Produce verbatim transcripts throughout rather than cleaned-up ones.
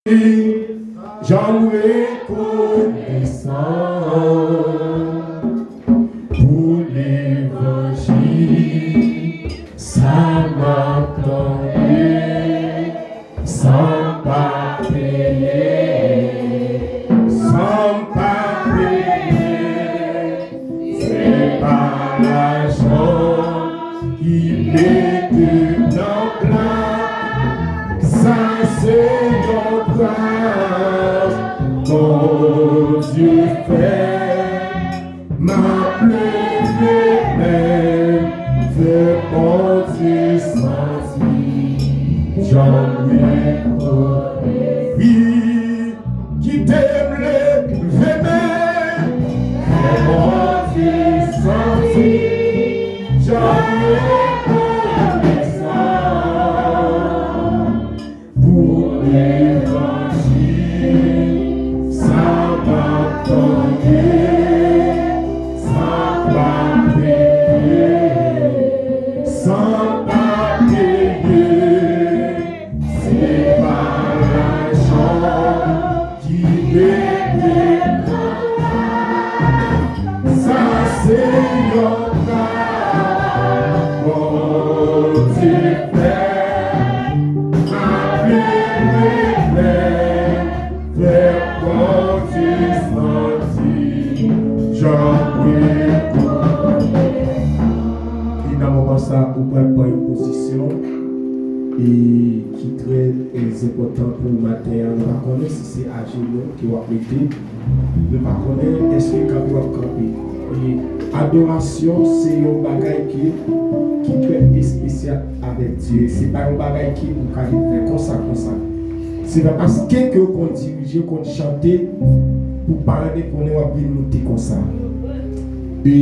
Jan m rekonesan pou levanjil, sa m ap tande, san m pa peye, san m pa peye. Se pa lajan ki mete m nan plak. Sa se yon gras Bondye fè. M ap leve men m, fè Bondye santi jan m rekonesan. Kite m leve men, fè Bondye santi jan m rekonesan pou levanjil, sa m ap tande, sa m pa peye, sa m pa peye. Se pa lajan ki mete m nan plak. Sa se yon gras Bondye fè. Ap leve men, fè Bondye santi jan m rekonesan. E nan moman sa, ou pral pran yon pozisyon e ki trè, e, enpòtan pou maten an. Nou pa konnen si se ajenou ke w ap mete. Nou pa konnen èske kanpe w ap kanpe. E adorasyon se yon bagay ke, ki trè espesyal avèk Dye. Se pa yon bagay ke ou ka vin fè konsa, konsa. Se pa paske ke w konn dirije, w konn chante, pou parèt konnen w ap vin moute konsa. E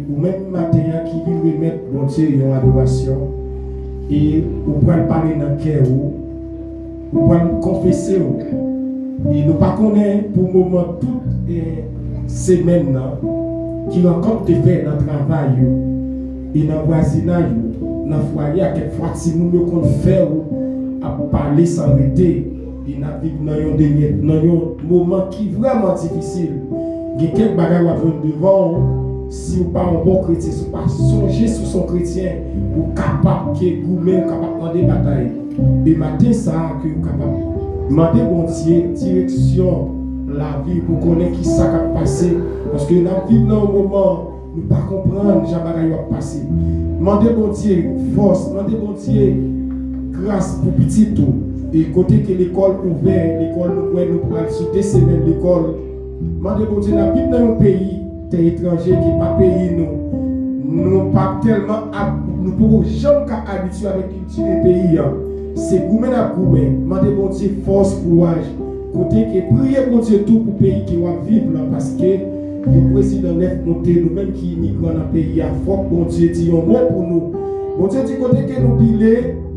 ou menm maten an ki vin remèt Bondye yon adorasyon, e ou pral pale nan kè ou, ou pral konfese w. E nou pa konnen pou moman tout, e, semèn nan, ki rankont te fè nan travay yo, e nan vwazinay yo, nan fwaye a, kèk fwa timoun yo konn fè w ap pale san rete, e n ap viv nan yon dènye, nan yon moman ki vrèman difisil. Gen kèk bagay w ap jwenn devan w, si w pa yon bon kretyen, si w pa sonje si w se yon kretyen, ou kapab ke goumen, ou kapab mande batay. E maten sa a, ke ou kapab mande Bondye direksyon lavi pou konnen ki sa k ap pase. Paske n ap viv nan yon moman nou pa konprann jan bagay yo ap pase. Mande Bondye fòs, mande Bondye gras pou pitit ou. E kote ke lekòl ouvè, lekòl nou kwè nou pral sou de semèn lekòl. Mande Bondye, n ap viv nan yon peyi, tè etranje ki pa peyi nou. Nou pa tèlman ap, nou poko janm ka abitye avèk kilti de peyi an. Se goumen n ap goumen. Mande Bondye fòs, kouraj. Kote ke priye Bondye tou pou peyi ke w ap viv lan, paske yon prezidan nèf monte, nou menm ki imigran nan peyi a, fòk Bondye di yon mo pou nou. Bondye di kote ke nou pile,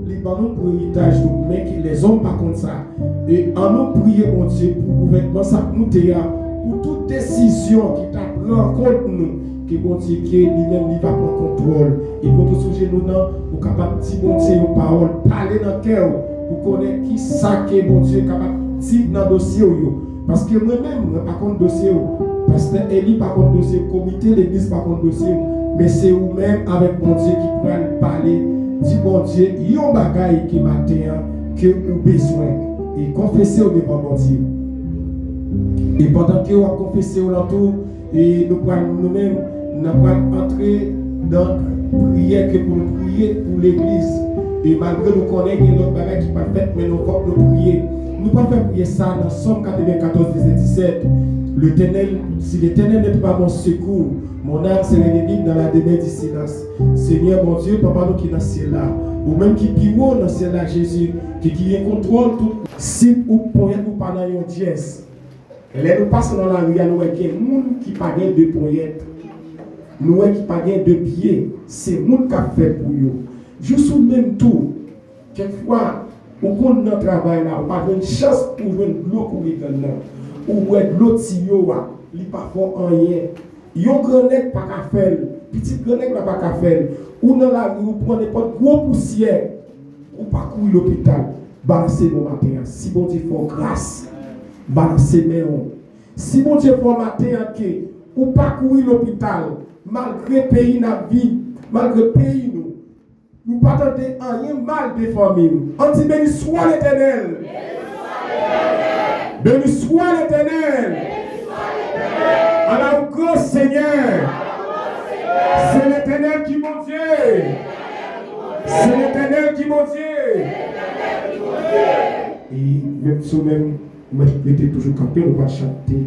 li ban nou pou eritaj nou, men ke lèzòm pa konn sa. E ann nou priye Bondye pou gouvènman sa k moute a, pou tout desizyon ki ta pran kont nou, ke Bondye ke li menm li va pran kontwòl. E kote w sou jenou nan, ou kapab di Bondye yon pawòl, pale nan kè w, pou konnen ki sa ke Bondye kapab di nan dosye w yo. Paske mwen menm, mwen pa konn dosye w. Pastè Eli pa konn dosye w. Komite legliz pa konn dosye w. Men se ou menm avèk Bondye ki pral pale. Di Bondye yon bagay ki maten an ke ou bezwen. E konfese w devan Bondye. E pandan ke w ap konfese w lan tou, e nou pral, nou menm, n ap pral antre nan priyè ke pou nou priye pou legliz. E malgre nou konnen gen lòt bagay ki pral fèt, men nou fòk nou priye. Nou pral fè priyè sa nan Sòm katrevenkatòz, vèsè disèt. L'Éternel, si l'Éternel n'était pas mon secours, mon âme serait bénie dans la demeure du Sélah. Senyè Bondye, Papa nou ki nan syèl la, ou menm ki pi wo nan syèl la, Jezi, ki, ki gen kontwòl tout. Si ou ponyèt ou pa nan yon dyès, lè nou pase nan lari a, nou wè gen moun ki pa gen de ponyèt. Nou wè ki pa gen de pye. Se moun k ap fè pou yo. Jis ou menm tou, kèk fwa, ou konn nan travay la, ou pa jwenn chans pou jwenn dlo koule gann nan. Ou bwè dlo tiyo a, li pa fè w anyen. Yon grannèg pa ka fè l, pitit grannèg la pa ka fè l. Ou nan lari, ou pran nenpòt gwo pousyè, ou pa kouri lopital. Balanse men w maten an. Si Bondye fè w gras, balanse men w. Si Bondye fè w maten an ke ou pa kouri lopital, malgre peyi n ap viv, malgre peyi nou, nou pa tande anyen mal de fanmi nou. Ann di, Béni soit l'Éternel. Béni soit l'Éternel. Ala ou gran Senyè. Se Letènèl ki Bondye. Se Letènèl ki Bondye. E menm si w menm, mwen rete toujou kanpe, nou pral chante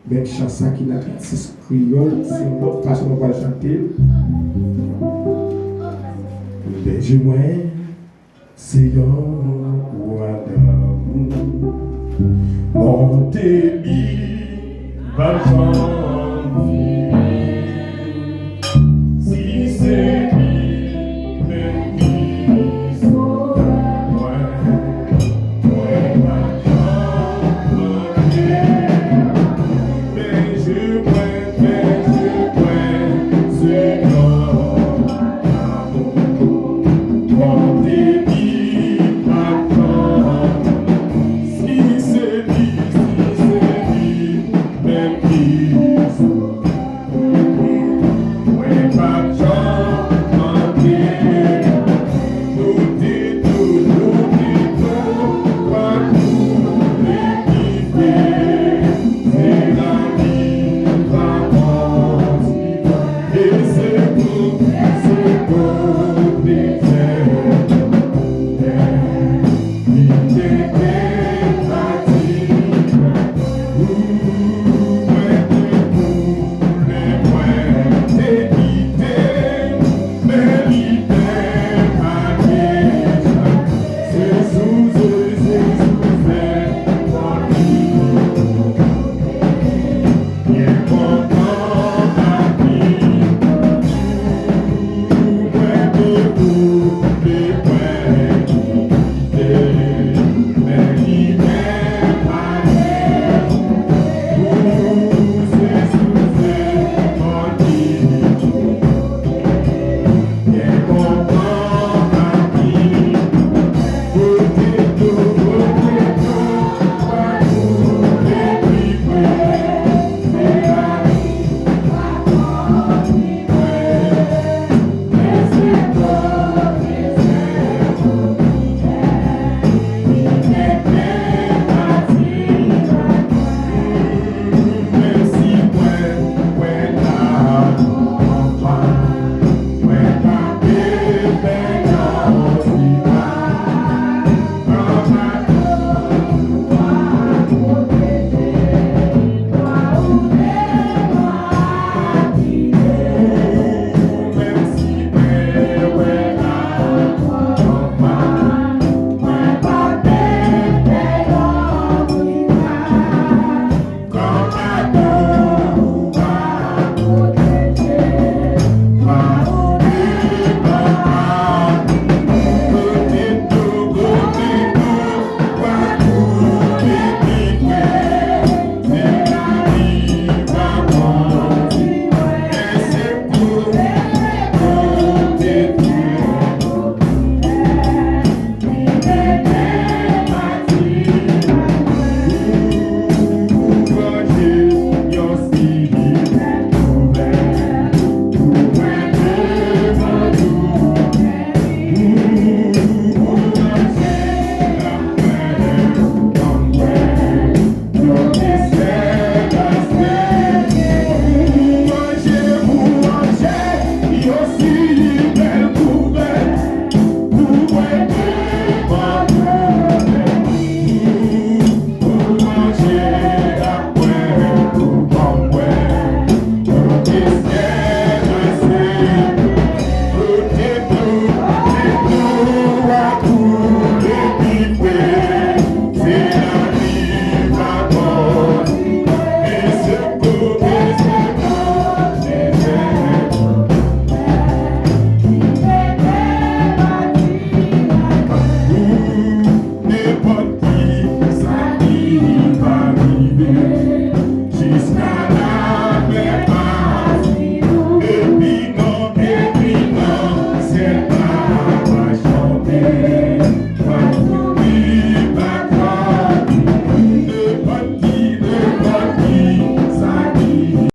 menm chan sa ki nan trannsis kreyòl, se yon lòt fason nou pral chante l. Bèje mwen, se yon wa damou, monte li, pa janm